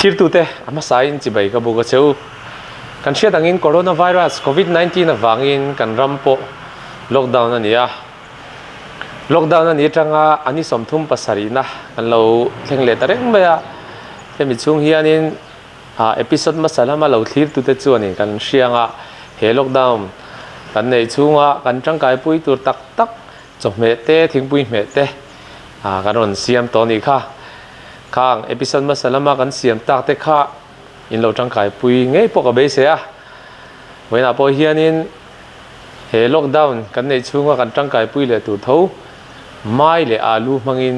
Thirtute a hmasain chibai ka buk a che u. Kan hriat angin Coronavirus, Covid 19 avangin kan ram pawh lockdown a ni a. Lockdown a nih atanga a ni 37na kan lo thleng leh ta reng mai a. Hemi chhung hianin episode hmasa lama lo thlirtute chuanin kan hria anga he lockdown kan neih chhunga kan tangkaipui tur tak tak chawhmeh te, thingpui hmeh te kan rawn siam tawh a nih kha. Khang episode hmasa lama kan siam tak te kha in lo tangkaipui ngei pawh ka beisei a. Vawiinah pawh hianin he lockdown kan neih chhunga kan tangkaipui leh tur tho mai leh alu hmangin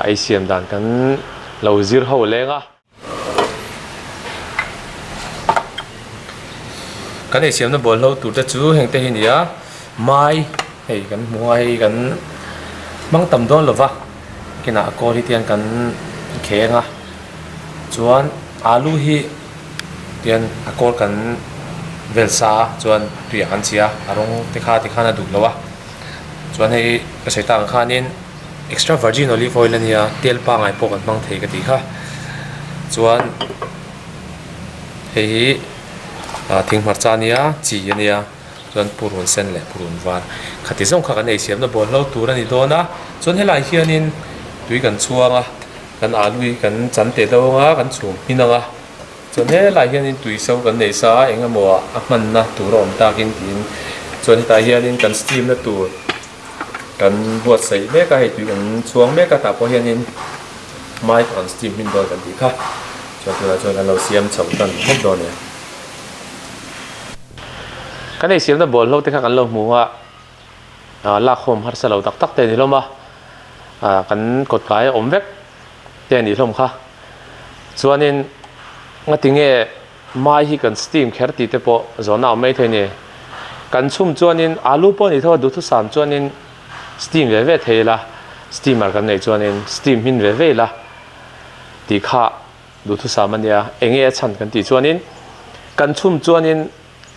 ei siam dan kan lo zir ho leng a. Kan ei siamna bawlhlo tur te chu heng te hi a ni a, mai hei kan hmu a hei kan hmang tam dawn lo va kinah a kawl hi te hian kan kheng a chuan alu hi tian a kawl kan vel sa a chuan tuiah kan chhi a a rawng te kha tikhan a duh lo a chuan hei ka sawi tak ang khanin. Extra virgin olive oil a nia tel pangai pawh kan hmang thei ka tih kha chuan hei hi ah thing hmarcha a nia chi a nia chuan purun sen leh purun var khati zawng kha kan ei siamna bawlhlo tur a ni dawn a chuan helai hianin tui kan chhuang a kan alu hi kan chan teh deuh ang a kan chhum hmin ang a chuan helai hianin tui so kan nei sa a eng emaw a hmanna tur a awm takin tiin chuan hetah hianin kan steam na tur. Kan buatsaih mek a, hei tui kan chhuang mek a, tah pawh hianin mai kan steam hmin dawn kan tih kha. Chuan tunah chuan kan lo siam chho tan hlek dawn e. Kan ei siamna bawlhlo te kha kan lo hmu a, lak khawm harsa lo tak tak te a ni hlawm a, kan kawt kai a awm vek te a nih hlawm kha. Chuanin ngatinge Mai hi kan steam kher tih te pawh zawhna a awm mai thei a ni. Kan chhum chuanin alu pawh a ni tho a, duhthusam chuanin steam ve ve thei ila, steamer kan neih chuanin steam hmin ve ve ila tih kha duhthusam a nia. Enge a chhan kan tih chuanin kan chhum chuanin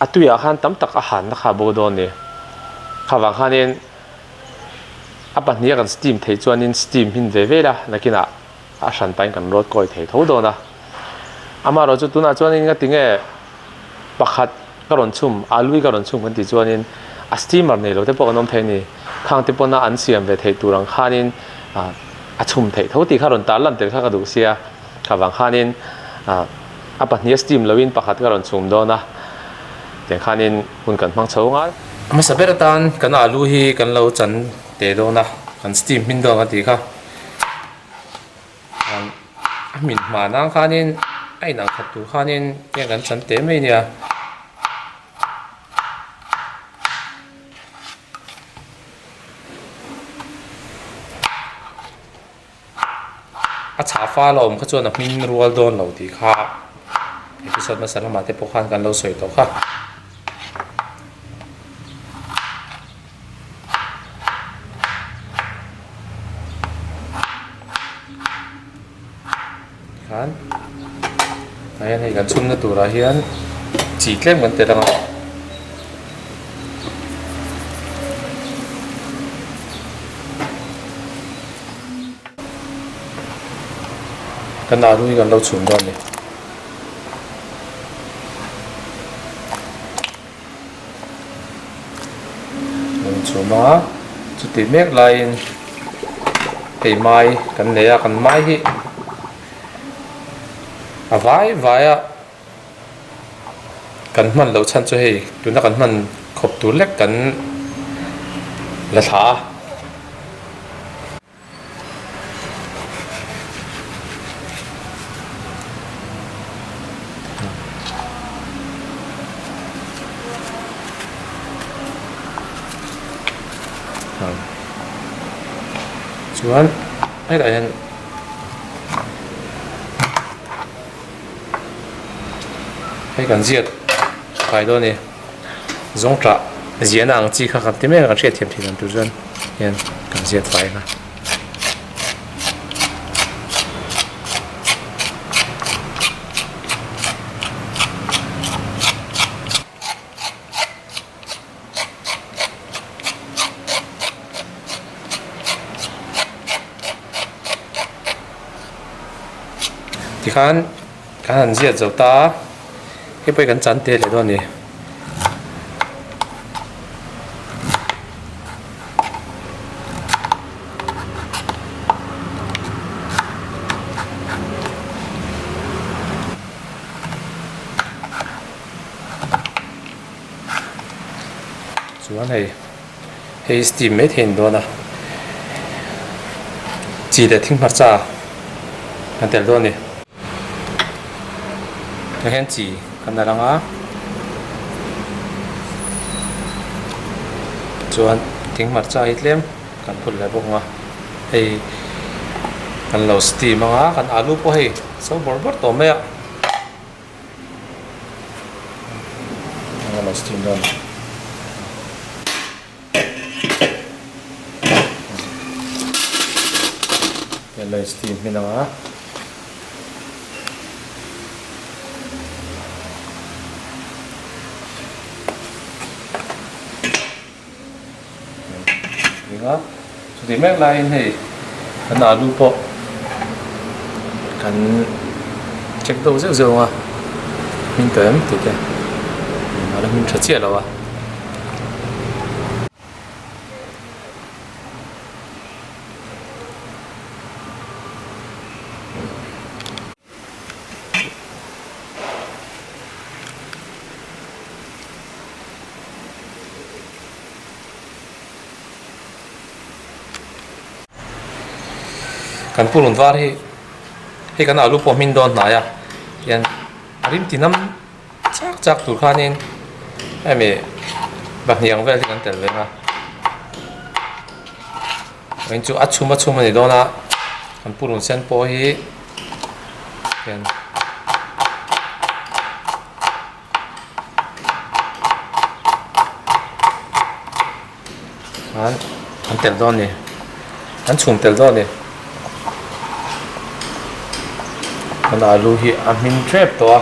a tuiah khan tam tak a hanna kha a bo dawn a ni. Kha vang khanin a pahniha kan steam theih chuanin steam hmin ve ve ila nakinah a hran pahin kan rawt kawi thei tho dawn a. Amaherawh chu tunah chuanin nga tinge pakhat ka rawn chhum, alu hi ka rawn chhum kan tih chuanin a steamer nei lo te pawh kan awm thei a ni. Khang te pawna an siam ve theih tur ang khanin a chhum theih tho tih kha rawn tar lan tel kha ka duh sia. Kha vang khanin a pahnih a steam loin pakhat ka rawn chhum dawn a, tiang khanin hun kan hmang chho ngal. A hmasa ber atan kan alu hi kan lo chan teh dawn a, kan steam hmin dawn kan tih kha. A hmin hma nang khanin a inang khat tur khanin heng kan chan teh mai nia. A chhah fal a awm kha chuan a hming rual dawn lo tih kha episode hmasa lamah te pawh khan kan lo sawi tawh kha. Khan tah hian hei kan chhumna turah hian chi tlem kan tel ang a. Kan alu hi kan lo chhum dawn a ni. Rawn chhum a chuti mek laiin hei mai kan nei a kan mai hi a vai vai a kan hman loh chhan chu hei tuna kan hman khawp tur lek kan la thla a. Chuan hetah hian hei kan ziat kai dawn a ni zawngṭah ziahna ang chi kha kan ti mek a kan hriatthiam theih dan tur chuan hian kan ziat fai ang a. Tikhan. Kan han ziat zo ta a, hei pawh hi kan chan te leh dawn a ni. Chuan hei hei steam mai thei a ni dawn a chi leh thing hmarcha kan tel dawn a ni tah hian chi kan la lang a chuan thing hmarcha hi tlem kan phut leh bawk ang a hei kan lo steam ang a kan alu pawh hei so bawrh bawrh tawh mai a. Steam hmin ang a. Chutih mek laiin hei kan alu pawh kan check deuh zeuh zeuh ang a hmin tawh em tih te a la hmin tha chiah lo a. Kan purun var hi hei kan alu pawh hmin dawn hnai a hian a rim ti nam chak chak tur khanin hemi bahniang vel hi kan tel ve a vawiin chu a chhum a chhum a ni dawn a kan purun sen pawh hi hian. Khan an tel dawn a ni an chhum tel dawn a ni kan alu hi a hmin tep tawh a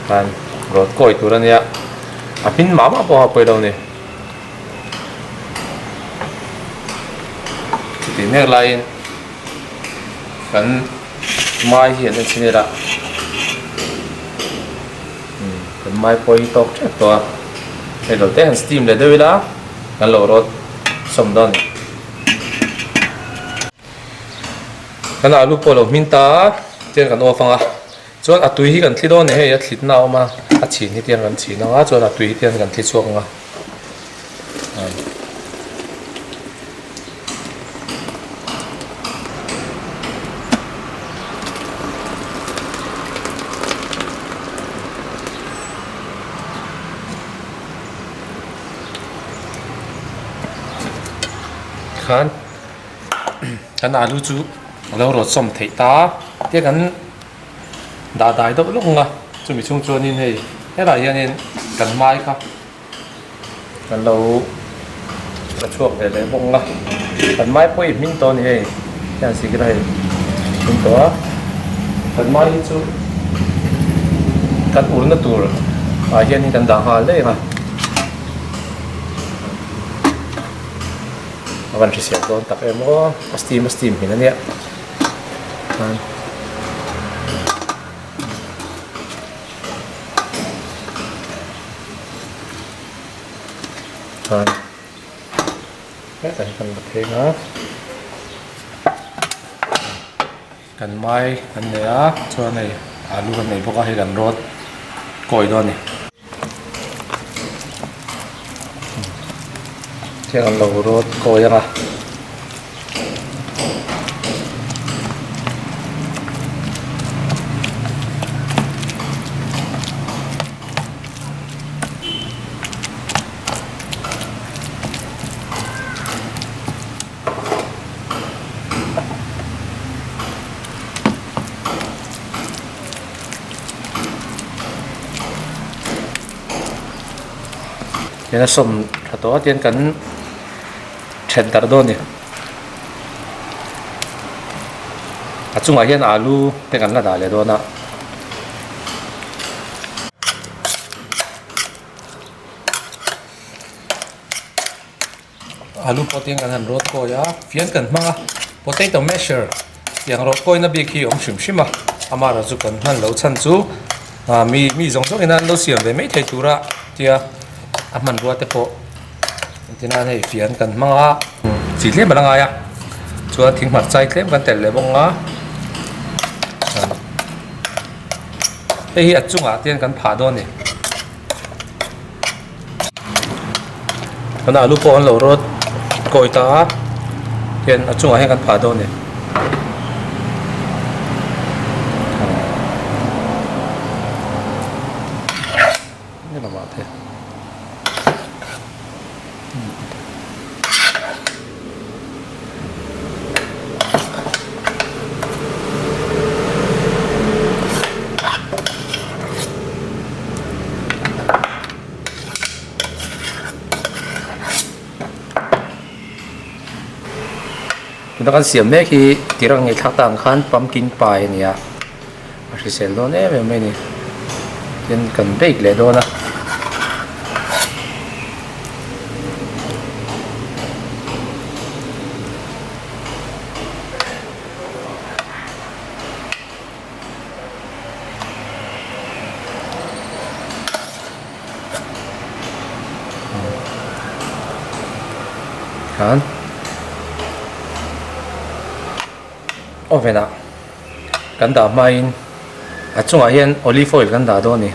khan rawt kawi tur a nia a hmin mah mah pawh a pawi lo a ni chutih mek laiin kan mai hi an en chhin ila kan mai pawh hi tawk tep tawh a hei lo te han steam leh deuh ila kan lo rawt sawm dawn a ni kan alu pawh a lo hmin ta a tiang kan off ang a chuan a tui hi kan thli dawn a ni hei a thlitna a awm a a chhin hi tiang kan chhin ang a chuan a tui hi tiang kan thli chhuak ang a. Khan kan alu chu a lo rawt sawm theih ta tia kan dah dai deuh lawk ang a chumi chhung chuanin hei helaiah hianin kan mai kha. Kan lo la chhuak ve leh bawk ang a, kan mai pawh hi hming tawh a ni hei, hian sikil a hei hming tawh a, kan mai hi chu kan urna tur ah hianin kan dah nghal daih ang a, a van hrisel dawn tak em aw, a steam a steam hmin a nia. Chuan hetah hian kan la pheng a kan mai kan nei a chuan hei alu kan nei bawk a hei kan rawt kawi dawn a ni tiang an lo rawt kawi ang a. Tian a sawm tha tawh a tian kan then darh dawn a ni a chungah hian alu te kan la dah leh dawn a. Alu pawh te hian kan han rawt kawi a fian kan hmang a potato masher tiang rawt kawina bik hi a awm hrim hrim a. Amaherawhchu kan hman loh chhan chu mi mi zawng zawng ina an lo siam ve mai thei tura tia a hmanrua te pawh engtin nan hei fian kan hmang a chi tlem a la ngai a chuan thing hmarchai tlem kan telh leh bawk ang a hei hi a chungah te hian kan phah dawn a ni. Kan alu pawh an lo rawt kawi ta a hian a chungah hian kan phah dawn a ni. Tuna kan siam mek hi tir ang ngei thlak tak ang khan pumpkin pie a ni a a hrisel dawn em em mai a ni tin kan bake leh dawn a. Khan oven ah kan dah hmain a chungah hian olive oil kan dah dawn a ni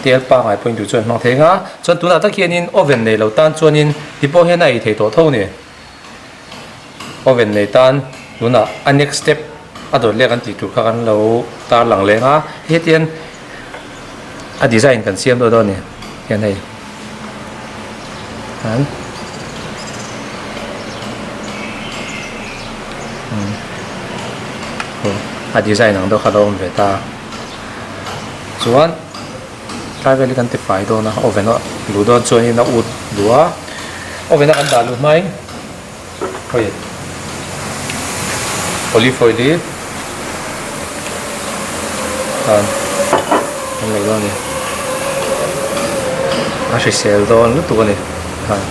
tel pangngai pawhin duh chuan hmang thei ang a chuan tunah tak hianin oven nei lo tan chuanin ti pawh hian a ei thei tawh tho a ni. Oven nei tan tunah a next step a dawt leh kan tih tur kha kan lo tarlang leng a hetiang a design kan siam dawn a ni hian hei an a design ang deuh kha a lo awm ve ta chuan tlai vel hi kan ti fai dawn a oven a luh dawn chuanin a ut duh a oven a kan dah luh hmain hei olive oil hi khan an nei dawn a ni a hrisel dawn lutuk a ni khan.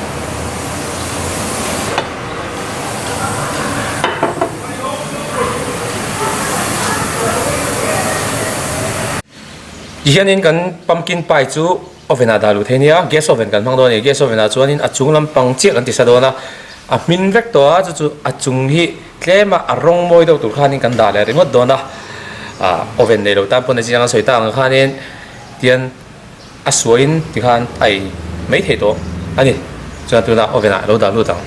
Tihianin kan pumpkin pie chu oven ah dah luh thei nia, gas oven kan hmang dawn a ni. Gas oven ah chuanin a chung lampang chiah kan ti sa dawn a, a hmin vek tawh a, chu chu a chung hi tlem a a rawng mawi deuh tur khanin kan dah leh ringawt dawn a, ah oven nei lo tan pawn a chiang a sawi tak ang khanin tian a suain tikhan a ei mai thei tawh a ni. Chuan tunah oven ah lo dah lut ang.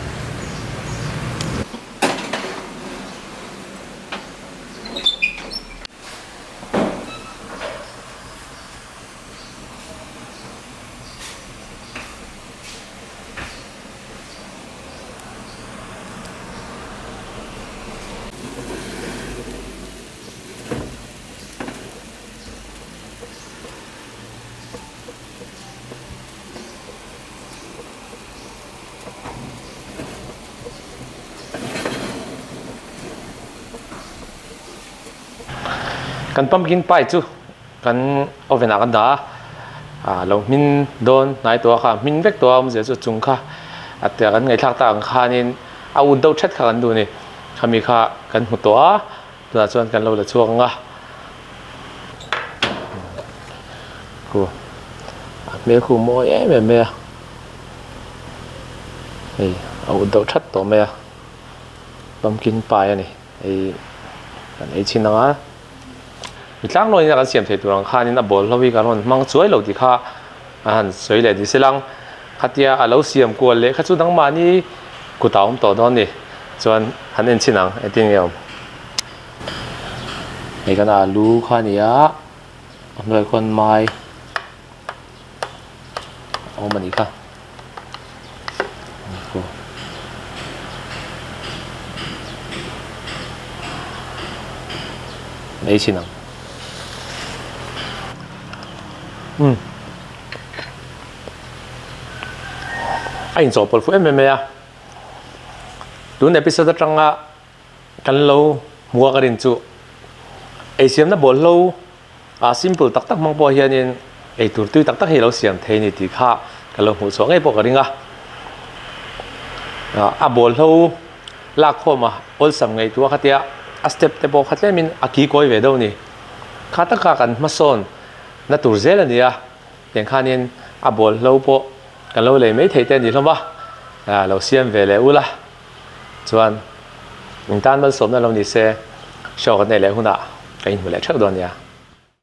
Kan pumpkin pie chu kan oven ah kan dah a ah lo hmin dawn hnai tawh a kha hmin vek tawh a awmzia chu chung kha a tia kan ngaihthlak tak ang khanin a ut deuh that kha kan duh a ni khami kha kan hmu tawh a tunah chuan kan lo la chhuak ang a khu a hmel khu mawi em em mai a hei a ut deuh that tawh mai a pumpkin pie a ni. Hei kan ei chhin ang a mi tlanglawn in a kan siam thei tur ang khanin a bawlhlo hi kan rawn hmang chuai lo tih kha a han sawi leh ni se lang khatia a lo siam kual leh kha chu nangmahni kut a awm tawh dawn a ni chuan han en chhin ang engtin nge awm hei kan alu kha a ni a a hnuai khawn mai a awm a nih kha. Ei chhin ang. Umm. A inchawhpawlh fuh em em mai a. Tun episode atanga kan lo hmuha ka rin chu eisiamna bawlhlo A simple tak tak hmang pawh hianin eitur tui tak tak hi a lo siam thei a ni tih kha ka lo hmuh chhuah ngei pawh ka ring a. A bawlhlo lak khawm a awlsam ngaihtuah kha tia a step te pawh kha tlemin a ki kawi ve deuh a ni. Kha taka kan hmasawn na tur zel a ni a, tiang khanin a bawlhlo pawh kan lo lei mai thei te a ni hlawm a, lo siam ve leh ula chuan in tan malsawmna lo ni se show kan neih leh hunah kan inhmu leh theuh dawn nia.